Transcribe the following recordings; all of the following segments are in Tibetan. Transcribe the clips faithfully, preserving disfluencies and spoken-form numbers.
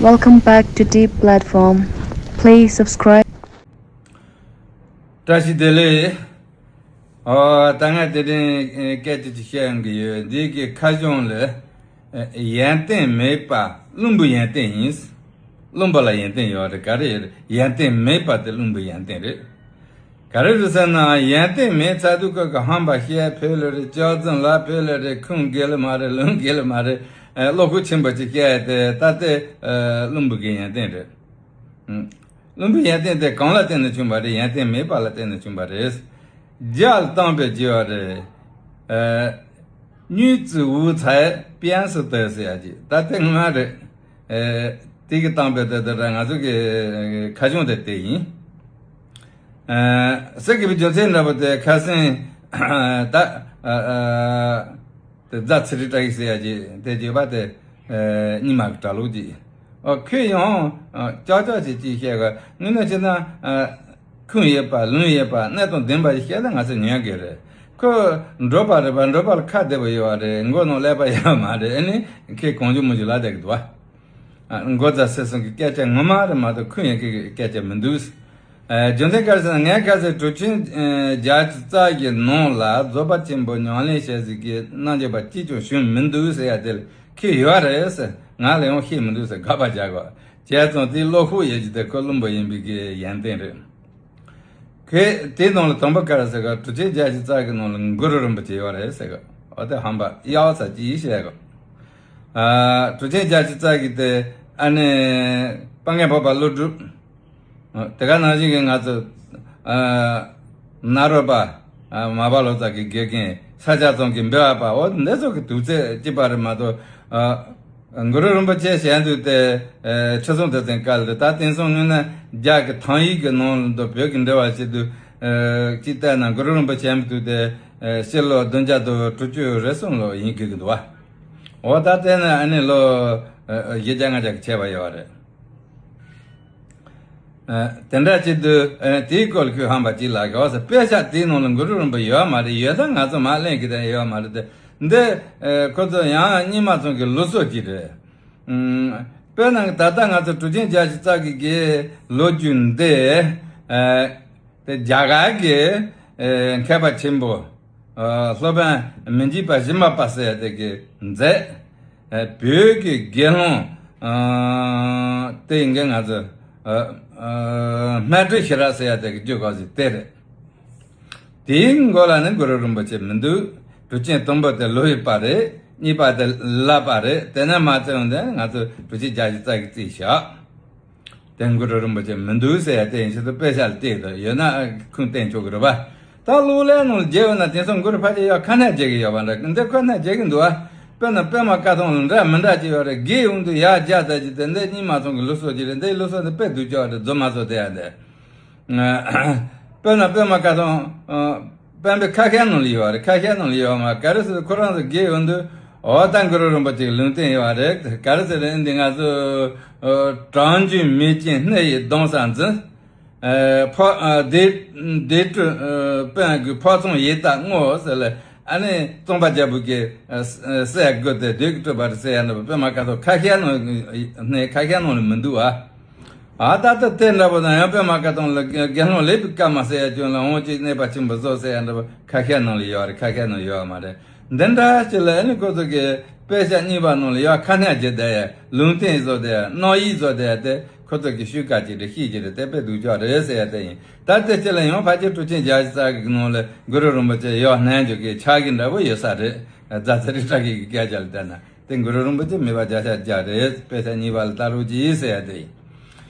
Welcome back to Deep Platform. Please subscribe. བཀྲ་ཤིས་བདེ་ལེགས། ཨོ། ད་ང་དེ་རིང་སྐད་ཆ་ཅིག་བཤད་ཡོང་གི་ཡོད། འདི་གི་ཁ་གཞུང་ལ། ཡོན་ཏན་མེད་པ་བླུན་པོའི་ཡོན་ཏན་ཡིན། བླུན་པོ་ལ་ཡོན་ཏན་ཡོད་རེད། ག་རེ་ཡོད་རེད། ཡོན་ཏན་མེད་པ་དེ་བླུན་པོའི་ཡོན་ཏན་རེད། ག་རེ་རེད་ཟེར་ན། ཡོན་ཏན་མེད་ཚར་དུས་ཁོ་གི་ཧམ་པ་བཤད་ཕོད་ལེ་རེད། སྐྱག་རྫུན་ལབ་ཕོད་ལེ་རེད། ཁུངས་འགལ་ལེ་མ་རེད། ལུང་འགལ་ལེ་མ་རེད། ཨ། བློ་ཁོག་ཆེན་པོ་ཅིག་བཤད་དེ་ད་ལྟའི་བླུན་པོ་གི་ཡོན་ཏན་རེད། བླུན་པོའི་ཡོན་ཏན་དེ་གང་ལ་བརྟེན་ནས་བྱུང་བ་རེད། ཡོན་ཏན་མེད་པ་ལ་བརྟེན་ནས་བྱུང་བ་རེད། རྒྱ་ལ་གཏམ་དཔེ་བྱས་པ་རེད། ཨ། སྨྱུག་རྩེ་འུ་ཚ་དཔྱངས་སུ་དོད་ཟེར་ཡ་ཅིག་ད་དེ་སྔ་རེད། ཨ། དེ་གི་གཏམ་དཔེ་དེ་དེ་ར་ང་ཚོ་གི་ཁ་གཞུང་དེ་དེ་ཡིན། ཨ། ཟེར་གི་བའི་རྒྱུ་མཚན་འདྲ་པོ་དེ་ཁ་སང་ད། ཨ། ཨ། དེ་རྫ་ཚེ་རིང་བཀྲ་ཤིས་ཟེར་ཡ་ཅིག་དེ་བརྗོད་པ་དེ། ཨ། རྙིང་མ་གི་གྲྭ་ལོག་ཅིག་ཨོ། ཁོས་ཡང་། ཨ། ཅག་ཅག་ཅིག་ཅིག་བཤད་ག་དངོས་གནས་བྱས་ན། ཨ། ཁུངས་ཡོད་པ་ལུང་ཡོད་པ་གནད་དང་ལྡན་པ་ཞིག་བཤད་ན་ང་ཚོ་ཉན་གི་རེད། ཁོ་འགྲོ་བ་རེད་པ། འགྲོ་བ་ལ་ཁ་བདེ་པོ་ཡོད་པ་རེད། མགོ་ནང་ཀླད་པ་ཡོད་མ་རེད། ཨ་ནི་ཁོས་གང་བྱུང་མང་བྱུང་ལབ་བསྡད་གི་འདུག་བ། ཨ། མགོ་རྫ་ཚེ་སྲོང་གི་སྐད་ཆ་ངོ་མ་རེད་མ་གཏོགས་ཁུངས་ཡོད་མཁན་གི་སྐད་ཆ་མི་འདུག་ཨ། རྒྱུ་མཚན་ག་རེ་ཟེར་ན། ངས་ཁ་སང་གྲུབ་ཆེན་བརྒྱད་ཅུ་རྩ་བཞིའི་ནང་ལ་རྫོགས་པ་ཆེན་པོ་ཉམས་ལེན་བྱ་ཟིག་གི་རྣལ་འབྱོར་པ་གཅིག་ཀྱང་བྱུང་མི་འདུག་ཟེར་ཡ་དེ་ལ་ཁོས་ཡོད་རེད་ཟེར། ང་ལ་ཡང་བཤད་མི་འདུག་ཟེར་དགག་པ་རྒྱག་གོ་བྱས་ཙང་དེའི་བློ་ཁོག་ཡོད་རྒྱུ་དེ་ཁོ་བླུན་པོ་ཡིན་པའི་གི་ཡོན་ཏན་རེད། ཁོས་དེའི་ནང་ལ་དང་པོ་ག་རེ་ཟེར་ག་གྲུབ་ཆེན་བརྒྱད་ཅུ་རྩ་བཞིའི་ནང་ལ་གུ་རུ་རིན་པོ་ཆེ་ཡོད་རེད་ཟེར་ག་ཨོ། དེ་ཧམ་པ་གཡག་ཚ་ཅིག་བཤད་ག་ཨ། གྲུབ་ཆེན་བརྒྱད་ཅུ་རྩ་བཞི་དེ་ཨ་ནི་དཔལ་མགོན་འཕགས་པ་ཀླུ་སྒྲུབ། ཨ། དེ་ག་ནང་བཞིན་གྱི་ང་ཚོ། ཨ། ནཱ་རོ་པ། ཨ། མར་པ་ལོ་ཙཱ་གི་དགེ་རྒན། ས་སྐྱ་ཚང་གི་འབུལ་བ་པ། འོ་འདི་ཚོ་གི་དུས་ཚོད་གཅིག་པ་རེད་མ་གཏོགས། ཨ། གུ་རུ་རིན་པོ་ཆེ་ཞལ་འདུས་དེ། ཨ། ཁྲི་སྲོང་ལྡེ་བཙན་སྐབས་ལ། ད་དེང་སང་དངོས་གནས་རྒྱ་གི་ཐང་ཡིག་གི་ནང་དུ་བོད་ཀྱི་འགྲེལ་བ་བྱེད་དུས། ཨ། གཅིག་བལྟས་ན་གུ་རུ་རིན་པོ་ཆེ་ཞལ་འདུས་དེ། ཨ། ཕྱི་ལོ་བདུན་བརྒྱ་དང་དྲུག་ཅུ་རེ་གསུམ་ལོ་ཡིན་དགོས་ཀྱི་འདུག་བ། འོ། ད་བལྟས་ན་ཨ་ནི་ལོ། ཨ། བཞི་བརྒྱ་ལྔ་བརྒྱ་གི་ཆད་པ་ཡོད་རེད། ཨ། དེ་འདྲ་བྱེད་དུས། ཨ། དེའི་སྐོར་ལ་ཁོས་ཧམ་པ་ཅིག་ལབ་གི་ཨོ་ཟེར། དཔེ་ཆ་དེའི་ནང་ལ་གུ་རུ་རིན་པོ་ཡོད་མ་རེད། ཡོད་ད་ང་ཚོ་མར་གླེང་གི་དེ་ཡོད་མ་རེད་དེ། འདི། ཨ། ཁོ་ཚོ་ཡང་རྙིང་མ་ཚང་གི་ལུགས་སྲོལ་ཅིག་རེད། ཨུམ། དཔེར་ན་ད་ལྟ་ང་ཚོ་གྲུབ་ཆེན་བརྒྱད་ཅུ་རྩ་བཞི་གི་ལོ་རྒྱུས་འདི། ཨ། དེ་རྒྱ་གར་གྱི། ཨ། མཁས་པ་ཆེན་པོ། ཨ། སློབ་དཔོན་མི་འཇིགས་པ་བཞི་མ་པ་ཟེར་ཡ་དེ་གིས་མཛད། ཨ། བོད་ཀྱི་དགེ་སློང་། ཨ། དེ་ཡིན་གྱི་ང་ཚོ། ཨ། ཨ། སྨད་སྦྲུལ་ཞི་རགས་ཟེར་ཡ་དེ་གིས་བརྗོད་གོ་ཟིག་དེ་རེད། དེའི་མགོ་ལ་ནི་གུ་རུ་རིན་པོ་ཆེ་མི་འདུག་གྲུབ་ཆེན་དང་པོ་དེ་ལོ་ཡི་པ་རེད། གཉིས་པ་དེ་ལ་པ་རེད། དེ་ནས་མར་བརྩིས་ཡོང་དུས་ང་ཚོ་གྲུབ་ཆེན་བརྒྱད་ཅུ་རྩ་བཞི་བརྩིས་བཞག་དེ་གུ་རུ་རིན་པོ་ཆེ་མི་འདུག་ཟེར་ཡ་དེ་ཡིན་ཕྱིར་དུ་དཔེ་ཆ་ལ་བལྟས་དུས་ཡོད་ན་ཁུངས་བསྟན་ཆོག་གི་རེད་པ། ད་གློག་ཀླད་ནང་ལ་བརྗེ་བས་ན་དེང་སང་གུ་རུ་ཕལ་ཆེར་ཡར་ཁ་སྣོན་བྱེད་ཀྱི་ཡོད་པ་འདྲ། འདི་ཁ་སྣོན་བྱེད་ཀྱི་འདུག་ཨ། དཔེར་ན་པད་མ་དཀར་ཐང་ལ་འདྲ་མི་འདྲ་ཅིག་ཡོད་རེད། བརྒལ་ཡོང་དུས་ཡར་རྒྱག་ད་ཅིག་དེ་འདི་རྙིང་མ་ཚང་གི་ལུགས་སྲོལ་ཅིག་རེད། འདིའི་ལུགས་སྲོལ་འདི་དཔེ་སྡུག་ཅག་རེད། རྫུན་མ་བཟོ་དེ་ཡ་འདི། དཔེར་ན་པད་མ་དཀར་ཐང་། ཨ། པཎ་པའི་ཁ་ཤས་ནང་ལ་ཡོད་རེད། ཁ་ཤས་ནང་ལ་ཡོད་མ། ག་རེ་ཟེར་ཁོ་རང་ཚོ་བརྒལ་ཡོང་དུས། འོ། ད་གུ་རུ་རིན་པོ་ཆེའི་ལུང་བསྟན་ཡོད་རེད། ག་རེ་ཟེར་ན་འདི་ང་ཚོ། ཨ། གྲང་འཇིགས་མེ་ལྕེ་སྣེ་ཡིས་གདུང་ས་འཛིན། ཨ། ཕོ། ཨ། སྡེ། སྡེ་དྲུག་ཨ། དཔོན་གྱི་ཕོ་ཚང་ཡི་དྭགས་བསྔོ་ཟེར་ལ། ཨ་ནི་གཙང་པ་རྒྱལ་པོ་གི། ཨ། སྲས་དགུ་དེ་བདུད་ཀྱིས་བསྒྲུབས་པ་རེད་ཟེར་ཡ་འདྲ་པོ་པད་མ་དཀར་ཐང་ཁ་ཤས་ནང་། སྣེ་ཁ་ཤས་ནང་ལ་མི་འདུག་ཨ། ཨ། ད་ལྟ་དེ་འདྲ་པོ་དང་ཡང་པད་མ་དཀར་ཐང་ལ་དགེ་སློང་ལེགས་པའི་བཀའ་མ་ཟེར་ཡ་ཅུང་ལ་འོང་ཅིག་གནས་པ་ཆེན་པོ་བཟོ་ཟེར་ཡ་འདྲ་པོ་ཁ་ཤས་ནང་ལ་ཡོད་རེད། ཁ་ཤས་ནང་ཡོད་མ་རེད། འདི་འདྲ་ཞིག་ལ་ཨ་ནི་ཁོ་ཚོ་གི་དཔེ་ཆ་རྙིང་པ་ནང་ལ་ཡང་ཁ་སྣོན་བྱེད་བསྡད་ཡ། ལུང་བསྟན་བཟོ་བསྡད་ཡ། རྣམ་དབྱེ་བཟོ་བསྡད་ཡ་དེ་ཁོ་ཚོ་གི་ཤུགས་དཀའ་ཅིག་རེད། ཤེས་ཀྱི་རེད། དེ་དཔེ་སྡུག་ཅག་རེད་ཟེར་ཡ་དེ་ཡིན། ད་དེ་ཅི་ལ་ཡང་ཕལ་ཆེར་གྲུབ་ཆེན་བརྒྱད་ཅུ་རྩ་བཞི་གི་ནང་ལ་གུ་རུ་རིན་པོ་ཆེ་ཡོད་སྣང་རྒྱུ་གི་ཆགས་ཀྱི་འདྲ་པོ་ཡོད་ས་རེད། རྫ་ཚེ་རིང་བཀྲ་ཤིས་ཀྱི་སྐད་ཆ་ལ་བལྟས་ན། དེ་གུ་རུ་རིན་པོ་ཆེ་མེད་པ་བརྒྱ་ཆ་བརྒྱ་རེད། དཔེ་ཆ་རྙིང་པ་ལ་ལྟ་རོགས་གྱིས་ཟེར་ཡ་དེ་ཡིན།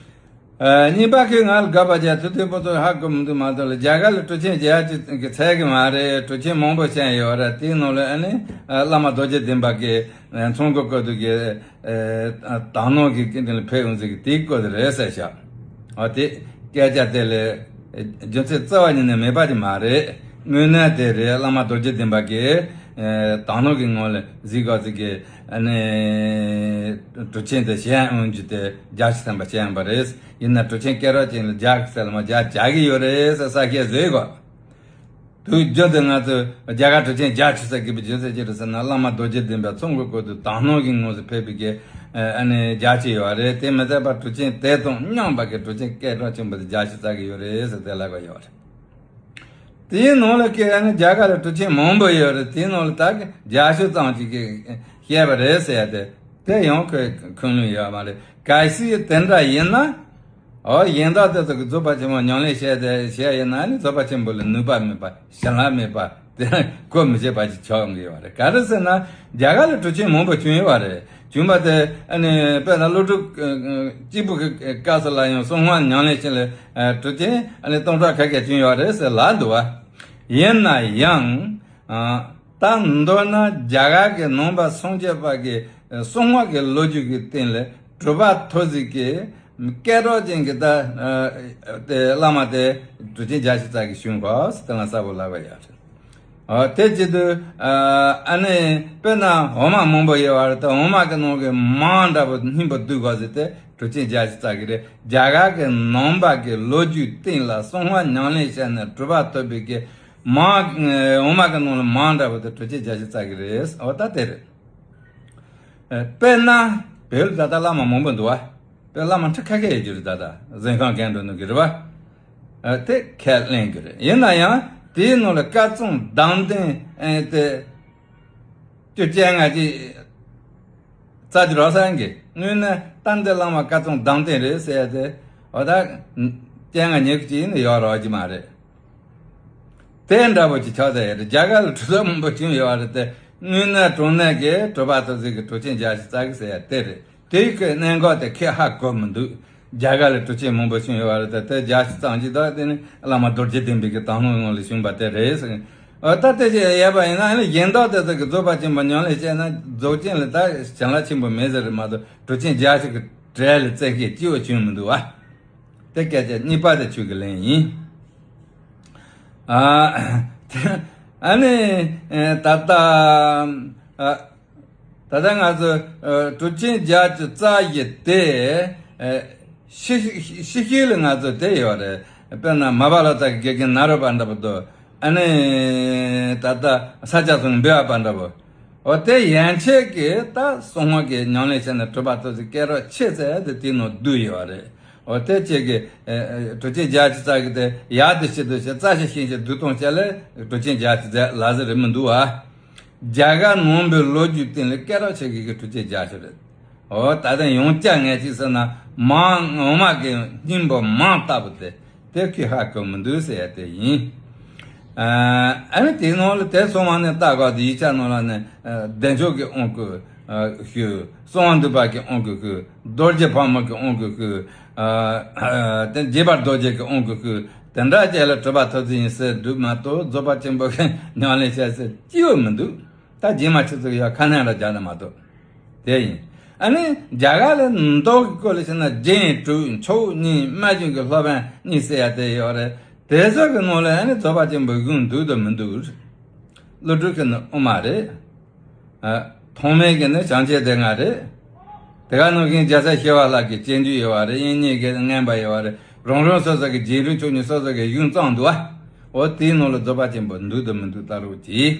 ཨ། རྙིང་པ་ཁོས་ང་ལ་དགག་པ་བྱས། ཐུབ་བསྟན་ཕུན་ཚོགས་ཧ་གོ་མི་འདུག་མ་གཏོགས་ལ། རྒྱ་གར་ལ་གྲུབ་ཆེན་བརྒྱད་ཅུ་གི་ཚད་ཀྱི་མ་རེད། གྲུབ་ཆེན་མང་པོ་བྱས་ཡོད་རེད། དེའི་ནང་ལ་ཨ་ནི། ཨ། བླ་མ་རྡོ་རྗེ་གདན་པ་གི། ཨ། ཚོགས་འཁོར་བསྐོར་དུས་ཀྱི། ཨ། དག་སྣང་གི་སྐྱིན་དེ་ལ་ཕེབས་ཡོང་ཟིག་གི་དེའི་སྐོར་དེ་རེད་ཟེར་ཤག་ཨ། དེ་སྐད་ཆ་དེ་ལ་རྒྱུ་མཚན་རྩ་བ་ཉིད་ནས་མེད་པ་ཅིག་མ་རེད། དངོས་གནས་དེ་རེད། བླ་མ་རྡོ་རྗེ་གདན་པ་གི། ཨ། དག་སྣང་གི་ངང་ལ་གཟིགས་དགོས་ཟིག་གི། ཨ་ནི་གྲུབ་ཆེན་དེ་བྱོན་ཡོང་རྒྱུ་དེ་བརྒྱ་ཆ་ཐམ་པ་བྱོན་པ་རེད། ཡིན་ན་གྲུབ་ཆེན་སྐད་གྲགས་ཅན་ལ་རྒྱག་གི་ཟེར་ལ་མ་རྒྱག་རྒྱག་གི་ཡོད་རེད་ཟེར་ས་སྐད་བཟོས་གོ། དུས་རྒྱུན་དུ་ང་ཚོས་རྒྱ་གར་གྲུབ་ཆེན་བརྒྱད་ཅུ་ཟེར་གི་བརྗོད་ཚད་ཅི་རེད་ཟེར་ན། བླ་མ་རྡོ་རྗེ་གདན་པའི་ཚོགས་འཁོར་སྐོར་དུ་དག་སྣང་གི་ངོས་སུ་ཕེབས་པའི་གི་ཨ་ནི་བརྒྱད་ཅུ་ཡོད་རེད། དེ་མི་ཚད་པར་གྲུབ་ཆེན་དེ་དང་མཉམ་པ་གི་གྲུབ་ཆེན་སྐད་གྲགས་ཆེན་པོ་དེ་བརྒྱད་ཅུ་ཙམ་གི་ཡོད་རེད་ཟེར་དེ་ལབ་པ་ཡོད་རེད། དེའི་ནང་ལ་ཀྱི་ཨ་ནི་རྒྱ་གར་ལ་གྲུབ་ཆེན་མང་པོ་ཡོད་རེད། དེའི་ནང་ལ་ད་གི་བརྒྱད་ཅུ་ཙམ་ཅིག་གི་བཤད་པ་རེད་ཟེར་ཡ་དེ་དེ་ཡང་ཁོའི་ཁུངས་ལུང་ཡོད་མ་རེད། གལ་སྲིད་དེ་འདྲ་ཡིན་ན། ཨོ་གཞན་དག་དེ་ཚོ་གི་རྫོགས་པ་ཆེན་པོ་ཉམས་ལེན་བྱས་ཏེ་བྱས་ཡིན་ན་ནི་རྫོགས་པ་ཆེན་པོ་ལ་ནུས་པ་མེད་པ་བྱིན་རླབས་མེད་པ་དེ་གོ་མི་ཤེས་པ་ཅིག་ཆགས་ཡོང་གི་ཡོད་རེད། ག་རེ་ཟེར་ན་རྒྱ་གར་ལ་གྲུབ་ཆེན་མང་པོ་བྱུང་ཡོད་པ་རེད། བྱུང་བ་དེ་ཨ་ནི་དཔེར་ན་ཀླུ་སྒྲུབ་གཅིག་པུ་གི་སྐབས་སུ་ལ་ཡང་གསང་སྔགས་ཉམས་ལེན་བྱས་ལ་གྲུབ་ཆེན་ཨ་ནི་སྟོང་ཕྲག་ཁ་ཤས་བྱུང་ཡོད་རེད་ཟེར་ལབ་འདུག་བ། ཡིན་ན་ཡང་། ད་མདོར་ན་རྒྱ་གར་གྱི་ནང་པ་སངས་རྒྱས་པ་གི་གསང་སྔགས་ཀྱི་ལོ་རྒྱུས་ཀྱི་སྟེང་ལ་གྲུབ་པ་ཐོབ་ཟིག་གི་སྐད་གྲགས་ཅན་གྱི་ད་དེ་བླ་མ་དེ་གྲུབ་ཆེན་བརྒྱད་ཅུ་ཙམ་གྱི་བྱུང་གོ་ཟེར་དེ་ང་གསལ་པོ་ལབ་པ་ཡོད་རེད། དེ་བྱེད་དུས་ཨ་ནི་དཔེར་ན་འོ་མ་མང་པོ་ཡོད་པ་རེད། ད་འོ་མ་གི་ནང་གི་མར་འདྲ་པོ་སྙིང་པོ་བསྡུས་གོ་ཟེར་དེ་གྲུབ་ཆེན་བརྒྱད་ཅུ་ཙམ་གྱི་རེད། རྒྱ་གར་གྱི་ནང་པ་གི་ལོ་རྒྱུས་སྟེང་ལ་གསང་སྔགས་ཉམས་ལེན་བྱས་ནས་གྲུབ་པ་ཐོབ་པའི་གི་མར། འོ་མ་གི་ནང་ལ་མར་འདྲ་པོ་དེ་གྲུབ་ཆེན་བརྒྱད་ཅུ་ཙམ་གྱི་རེད། འོ་ད་དེ་རེད། དཔེར་ན་བོད་ལ་ད་ལྟ་བླ་མ་མང་པོ་འདུག་བ། དཔེ་བླ་མ་ཁྲི་ཁ་ཁ་ཡོད་རྒྱུ་རེད། ད་ལྟ་གཟིམ་ཁང་གང་འགྲོ་ནུས་ཀྱི་རེད་བ། དེ་ཁས་ལེན་གྱི་རེད། ཡིན་ན་ཡང་དེའི་ནང་ལ་བཀའ་གཙང་གདམས་ལྡན་དེ་བཅུ་བཅོ་ལྔ་ཅིག་རྩ་ཅི་རོགས་སངས་ཀྱི་དངོས་གནས་གཏན་བདེ་བླ་མ་བཀའ་གཙང་གདམས་ལྡན་རེད་ཟེར་ཡ་དེ་འོ་ད་བཅོ་ལྔ་ཉི་ཤུ་ཅིག་ཡིན་ན་ཡོད་རོགས་ཀྱི་མ་རེད། དེ་འདྲ་པོ་ཅིག་ཆགས་ཚར་ཡོད་རེད། རྒྱ་གར་ལ་གྲུབ་ཐོབ་མང་པོ་བྱུང་ཡོད་རེད་དེ། དངོས་གནས་དྲང་གནས་ཀྱི་གྲུབ་པ་ཐོབ་ཟིག་གི་གྲུབ་ཆེན་བརྒྱད་ཅུ་ཙམ་གི་ཟེར་ཡ་དེ་རེད། དེའི་གི་གནད་འགག་དེ་ཁས་ཧ་གོ་མི་འདུག་རྒྱ་གར་ལ་གྲུབ་ཆེན་མང་པོ་བྱུང་ཡོད་རེད་དེ། དེ་བརྒྱད་ཅུ་ཙམ་ཅིག་ད་དེ་ནི་བླ་མ་རྡོ་རྗེ་གདན་པའི་གི་དག་སྣང་ངང་ལ་བྱུང་བ་དེ་རེད་ཟེར། ཨ་ད་དེ་ཅི་ཡོད་པ་ཡིན་ན་ཨ་ནི་གཞན་དག་དེ་ཚོ་གི་རྫོགས་པ་ཆེན་པོ་ཉམས་ལེན་བྱས་ན་རྫོགས་ཆེན་ལ་ད་བྱིན་རླབས་ཆེན་པོ་མེད་ཟེར་རེད་མ་གཏོགས་གྲུབ་ཆེན་བརྒྱད་ཅུ་གི་གྲས་ལ་བཙན་ཤེད་སྐྱེ་བོ་བྱུང་མི་འདུག་བ། དེ་སྐད་ཆ་གཉིས་པ་དེ་ཁྱོད་ཀྱི་ལན་ཡིན། ཨ་ཨ་ནི་ད་ལྟ་ཨ་ད་ལྟ་ང་ཚོ་ཨ་གྲུབ་ཆེན་བརྒྱད་ཅུ་རྩ་བཞི་དེ་ཨ་ཤི་ཤི་ཤི་ཤི་ལ་ང་ཚོ་དེ་ཡོད་རེད། དཔེར་ན་མ་པ་ལོ་ཙཱ་གི་དགེ་རྒན་ནཱ་རོ་པ་འདྲ་པོ་འདུག་ཨ་ནི་ད་ལྟ་ས་སྐྱ་སོང་འབུལ་བ་པ་འདྲ་པོ། འོ་དེ་ཡན་ཆད་ཀྱིས་ད་གསང་སྔགས་ཀྱི་ཉམས་ལེན་བྱས་ནས་གྲུབ་པ་ཐོབ་ཚེ་སྐད་གྲགས་ཆེ་ཚད་དེ་དེའི་ནང་བསྡུས་ཡོད་རེད། འོ་དེ་ཁྱེད་ཀྱིས་གྲུབ་ཆེན་བརྒྱད་ཅུ་རྩ་གི་དེ་ཡག་དེ་ཤི་དུ་ཤི་རྩ་ཤི་ཤིང་ཤི་བསྡུ་གཏོང་བྱས་ལས་གྲུབ་ཆེན་བརྒྱད་ཅུ་རྩ་ལ་ཟེར་རེད་མི་འདུག་ཨ། རྒྱ་གར་ནང་པའི་ལོ་རྒྱུས་སྟེང་ལ་སྐད་གྲགས་ཆེ་གི་གི་གྲུབ་ཆེན་བརྒྱད་ཅུ་རེད། འོ་ད་ལྟ་ཡང་བསྐྱར་ངས་ཅིག་ཟེར་ན་མང་འོ་མ་གི་སྙིང་པོ་མང་ལྟ་བུ་དེ། དེ་ཁོས་ཧ་གོ་མི་འདུག་ཟེར་ཡ་དེ་ཡིན། ཨ་ནི་དེའི་ནང་ལ་དེ་སོང་བ་ནས་ལྟ་ག་དེ་ཡིག་ཆ་ནང་ལ་ནི་བདེ་མཆོག་གི་དབང་བསྐུར་ཞུ། གསང་བ་འདུས་པ་གི་དབང་བསྐུར་ཞུ། རྡོ་རྗེ་ཕག་མོ་གི་དབང་བསྐུར་ཞུ། དེ་རྗེ་འབར་རྡོ་རྗེ་གི་དབང་བསྐུར་ཞུ། དེ་འདྲ་བྱས་ལ་གྲུབ་པ་ཐོབ་ཚུལ་ཡིན་ཟེར་འདུག་མ་གཏོགས་རྫོགས་པ་ཆེན་པོ་གི་ཉམས་ལེན་བྱས་ཟེར་ཅི་ཡོད་མི་འདུག་ད་རྗེས་མ་ཆུ་ཚོད་ཡ་ཁ་ནང་ལ་རྒྱག་ན་མ་གཏོགས། དེ་ཡིན། ཨ་ནི་རྒྱ་གར་ལ་མདོ་གི་སྐོར་ལ་བཤད་ན་རྒྱན་དྲུག་མཆོག་གཉིས་སྨྲ་བརྗོད་ཀྱི་སློབ་དཔོན་གཉིས་ཟེར་ཡ་དེ་ཡོད་རེད། དེ་ཚོ་གི་ནང་ལ་ཨ་ནི་རྫོགས་པ་ཆེན་པོ་གཞུང་འདུག་དང་མི་འདུག་ཀླུ་སྒྲུབ་ཀྱི་ནི་དབུ་མ་རེད། ཨ། ཐོགས་མེད་ཀྱི་ནི་བྱང་ཆུབ་སྡེ་ལྔ་རེད། དེ་ག་ནང་བཞིན་རྒྱལ་སྲས་ཞི་བ་ལྷ་གི་སྤྱོད་འཇུག་ཡོད་པ་རེད། དབྱིག་གཉེན་གྱི་མངོན་པ་ཡོད་པ་རེད། རང་རང་སོ་སོ་གི་རྗེས་འབྲིང་ཆོས་གཉིས་སོ་སོ་གི་གཞུང་བརྩམས་འདུག་བ། འོ་དེའི་ནང་ལ་རྫོགས་པ་ཆེན་པོ་འདུག་དང་མི་འདུག་ལྟ་རོགས་གྱིས།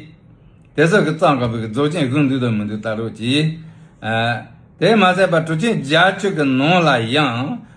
དེ་ཚོ་གི་བརྩམས་དགོས་པའི་རྫོགས་ཆེན་གཞུང་འདུག་དང་མི་འདུག་ལྟ་རོགས་གྱིས། ཨ། དེས་མ་ཟད་པར་གྲུབ་ཆེན་བརྒྱད་ཅུ་གི་ནང་ལ་ཡང་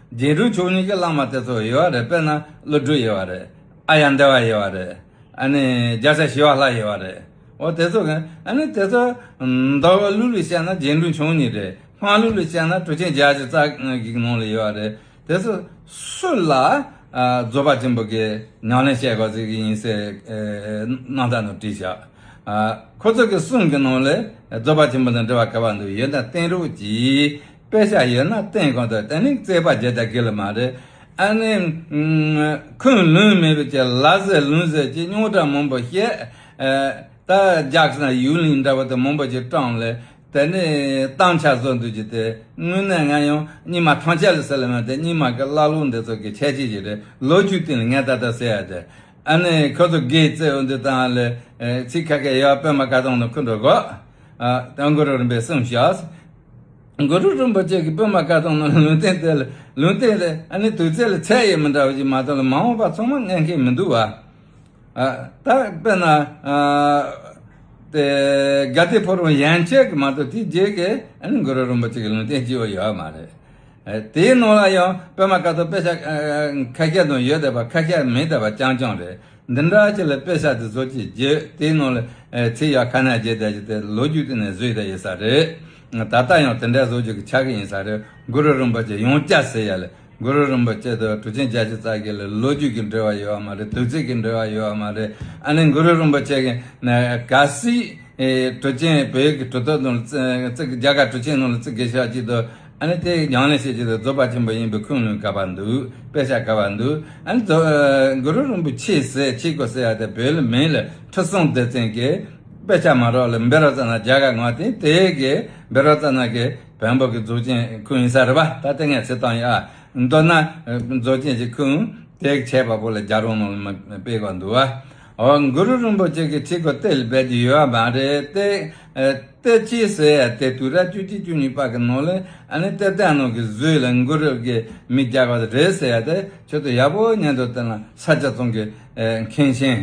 རྗེས་འབྲིང་ཆོས་གཉིས་ཀྱི་བླ་མ་དེ་ཚོ་ཡོད་པ་རེད། དཔེར་ན་ཀླུ་སྒྲུབ་ཡོད་པ་རེད། ཨཱརྱ་དེ་བ་ཡོད་པ་རེད། ཨ་ནི་རྒྱལ་སྲས་ཞི་བ་ལྷ་ཡོད་པ་རེད། འོ་དེ་ཚོ་གི་ཨ་ནི་དེ་ཚོ་མདོ་ལུགས་ལ་བཤད་ན་རྗེས་འབྲིང་ཆོས་གཉིས་རེད། སྔགས་ལུགས་ལ་བཤད་ན་གྲུབ་ཆེན་བརྒྱད་ཅུ་རྩ་གི་ནང་ལ་ཡོད་པ་རེད། དེ་ཚོ་སུ་ལ་ཨ་རྫོགས་པ་ཆེན་པོ་གི་ཉམས་ལེན་བྱེད་དགོས་ཟེར་གི་ཡིན་ཟེར་ཨེ་རྣམ་ཐར་ནང་བྲིས་བཞག་ཨ་ཁོ་ཚོ་གི་གསུང་གི་ནང་ལ་རྫོགས་པ་ཆེན་པོ་དང་འབྲེལ་བ་ག་པར་འདུག་ཡོད་ན་བསྟན་རོགས་གྱིས། དཔེ་ཆ་ཡོད་ན་བསྟན་གང་ཐུབ་དེ་ནི་རྩོད་པ་བརྒྱབ་ད་གི་ལ་མ་རེད། ཨ་ནི་ཁུངས་ལུང་མེད་པའི་ཀྱི་ལབ་ཟེར་ལུང་ཟེར་གྱི་རྙོག་དྲ་མང་པོ་བཤད། ཨ་ད་རྒྱག་ཟེར་ན་ཡུལ་ལུང་འདྲ་པོ་དེ་མང་པོ་ཅིག་བཀྲམ་ལས། དེ་ནས་གཏམ་ཆ་བཟོ་འདུག་ཀྱི་དེ་དངོས་གནས་ང་ཡང་རྙིང་མ་ཐམས་ཅད་ལ་ཟེར་ལ་མ་དེ་རྙིང་མ་གི་བླ་ལུགས་འདི་ཚོ་གི་ཁྱད་ཆོས་ཅིག་རེད། ལོ་རྒྱུས་སྟེང་ལ་ངས་ད་ལྟ་ཟེར་ཡ་དེ། ཨ་ནི་ཁོ་ཚོ་དགེ་རྩེ་འོ་འདི་དང་ལས་ཚིག་ཁ་ཁ་ཡ་པད་མ་དཀར་གདོང་ནང་ཁུ་འགྲོ་གོ་ཨ་དང་གུ་རུ་རིམ་པས་གསུངས་བཞག་གུ་རུ་རིན་པོ་ཆེ་གི་པད་མ་དཀར་གདོང་ནང་ལུང་བསྟན་དེ་ལ་ལུང་བསྟན་དེ་ཨ་ནི་དུས་ཚོད་ལ་ཚད་ཡོད་མི་འདྲ་བ་ཅིག་མ་གཏོགས་ལ་མ་འོངས་པ་ཚང་མ་ངན་མཁན་མི་འདུག་བ། ཨ། ད་དཔེར་ན། ཨ། དེ་དགའ་ལྡན་ཕོ་བྲང་ཡན་ཆད་ཀྱི་མ་གཏོགས་དེའི་རྗེས་ཀྱི་ཨ་ནི་གུ་རུ་རིན་པོ་ཆེ་གི་ལུང་བསྟན་སྐྱེ་བོ་ཡོད་མ་རེད། ཨ། དེའི་ནང་ལ་ཡང་དཔེ་མ་ཁ་ཐོག་དཔེ་ཆ་ཨ་ཁ་ཤས་དང་ཡོད་བསྡད་པ་ཁ་ཤས་མེད་བསྡད་པ་རྐྱང་རྐྱང་རེད། འདི་འདྲ་ཅིག་ལ་དཔེ་ཆ་དེ་བཟོ་ཅིག་བརྗོད་དེའི་ནང་ལ་ཨ་ཚིག་ཡག་ཁ་ནས་བརྗོད་བསྡད་ཅིག་དེ་ལོ་རྒྱུས་དེ་ནས་བཟོས་བསྡད་ཡོད་ས་རེད། ད་ལྟ་ཡང་དེ་འདྲ་བཟོ་རྒྱུ་གི་ཆགས་ཀྱི་ཡིན་ས་རེད། གུ་རུ་རིན་པོ་ཆེ་ཡང་བསྐྱར་ཟེར་ཡ་ལ། གུ་རུ་རིན་པོ་ཆེ་དང་གྲུབ་ཆེན་རྒྱལ་བྱེད་རྩ་རྒྱུད་ལ་ལོ་རྒྱུས་ཀྱི་འབྲེལ་བ་ཡོད་བ་མ་རེད། དུས་ཚོད་ཀྱི་འབྲེལ་བ་ཡོད་བ་མ་རེད། ཨ་ནི་གུ་རུ་རིན་པོ་ཆེ་གི་ན་གལ་སྲིད་ཨེ་གྲུབ་ཆེན་བོད་ཀྱི་གྲུབ་ཐོབ་ནང་ལ་བརྩི་བརྩི་རྒྱ་གར་གྲུབ་ཆེན་ནང་ལ་བརྩི་དགོས་ཤག་ཅིག་དང་། ཨ་ནི་དེ་ཉམས་ལེན་བྱེད་ཀྱི་དང་རྫོགས་པ་ཆེན་པོ་ཡིན་པའི་ཁུངས་ལུང་ག་པར་འདུག་དཔེ་ཆ་ག་པར་འདུག་ཨ་ནི་རྫོགས་གུ་རུ་རིན་པོ་ཆེ་ཟེར་ཆེ་གོ་ཟེར་ཡ་དེ་བོད་ལ་མིང་ལ་ཁྲི་སྲོང་ལྡེ་བཙན་གྱི་དཔེ་ཆ་མ་རག་ལ་འབད་རོགས་ཙ་ན་རྒྱ་གར་ངོ་དེ་དེ་གི་འབད་རོགས་ཙ་ན་གི་བོན་པོ་གི་རྫོགས་ཆེན་ཁུངས་ཡིན་ས་རེད་པ། ད་ལྟ་ངས་ཚེ་བཏང་ཡ། མདོར་ན་རྫོགས་ཆེན་གྱི་ཁུངས་དེ་གི་བྱས་པ་པོ་ལ་རྒྱལ་རོང་ནང་ལ་མ་སྤེལ་ག་འདུག་བ། འོ་གུ་རུ་རིན་པོ་ཆེ་གི་ཁྲི་གོ་གཏེར་ལ་སྦས་ཀྱི་ཡོད་བ་མ་རེད་དེ། གཏེར་ཆོས་ཟེར་ཡ་དེ་དུས་རབས་བཅུ་གཅིག་བཅུ་གཉིས་པ་གི་ནང་ལ་ཨ་ནི་གཏེར་སྟོན་ནང་གི་བཟོས་ལ་གུ་རུ་གི་མིང་རྒྱག་པ་རེད་ཟེར་ཡ་དེ་ཁྱོད་ཚོ་ཡག་པོ་ཉན་དུ་བསྟན་ན་ས་སྐྱ་རྫོང་གི་མཁན་ཆེན་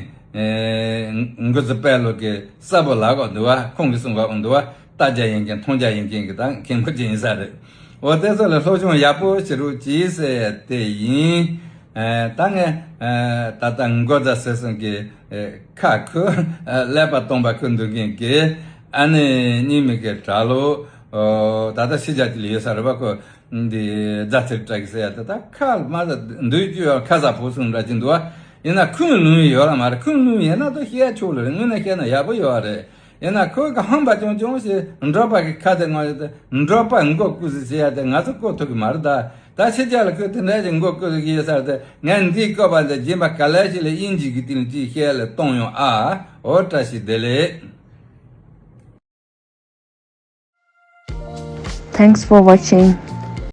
འགོ་གཙོ་དཔལ་ལོ་གི་གསལ་པོ་ལབ་ག་འདུག་བ། ཁོང་གིས་གསུང་ག་འདུག་བ། ལྟ་རྒྱ་ཡིན་མཁན་མཐོང་རྒྱ་ཡིན་མཁན་གི་ད་མཁན་པོ་ཅིག་ཡིན་ས་རེད། འོ་དེ་ཚོ་ལ་སློབ་སྦྱོང་ཡག་པོ་བྱེད་རོགས་གྱིས་ཟེར་ཡ་དེ་ཡིན། ཨ། ད་ངས་ཨ་ད་ལྟ་འགོ་བརྡ་ཟེར་སོང་གི་ཨ་ཁ་ཁུ་ཨ་ཀླད་པ་སྟོང་པ་ཁུ་འདུག་མཁན་གྱི་ཨ་ནི་རྙིང་མའི་གི་གྲྭ་ལོ། ཨོ་ད་ལྟ་ཕྱི་རྒྱལ་གྱི་ལ་ཡོད་ས་རེད་པ། ཁོ་འདི་རྫ་ཚེ་བཀྲ་གི་ཟེར་ཡ་དེ་ད་ཁ་མ་ད་འདུག་རྒྱུ་ཡང་ཁ་ཟ་ཕོ་སུན་འདྲ་ཅིག་འདུག་བ། ཡིན་ན་ཁུངས་ལུང་ཡོད་ལ་མ་རེད། ཁུངས་ལུང་ཡོད་ན་ད་བཤད་ཆོག་ལ་རེད། དངོས་གནས་བཤད་ན་ཡག་པོ་ཡོད་རེད། ཡིན་ན་ཁོ་གི་ཧམ་པ་ཅུང་ཅུང་ཞིག་འབྲོག་པ་གི་ཁ་དེ་ངོ་ཡོད་དེ། འབྲོག་པ་མགོ་བཀུག་ཟེར་བྱེད་ཡ་དེ་ང་ཚོ་བཀུག་ཐུབ་ཀྱི་མ་རེད། ད་ད་ཕྱི་རྒྱལ་ལ་ཁོས་དེ་འདྲ་ཞིག་མགོ་བཀུག་གི་ཡོད་ས་རེད་དེ། ངས་འདིའི་བཀོད་པ་འདི་རྗེས་མ་ག་ལེ་ཞིག་ལ་དབྱིན་ཇི་གི་སྟེང་ལ་ཅིག་བཤད་ལ་གཏོང་ཡོང་ཨ། འོ་བཀྲ་ཤིས་བདེ་ལེགས། Thanks for watching.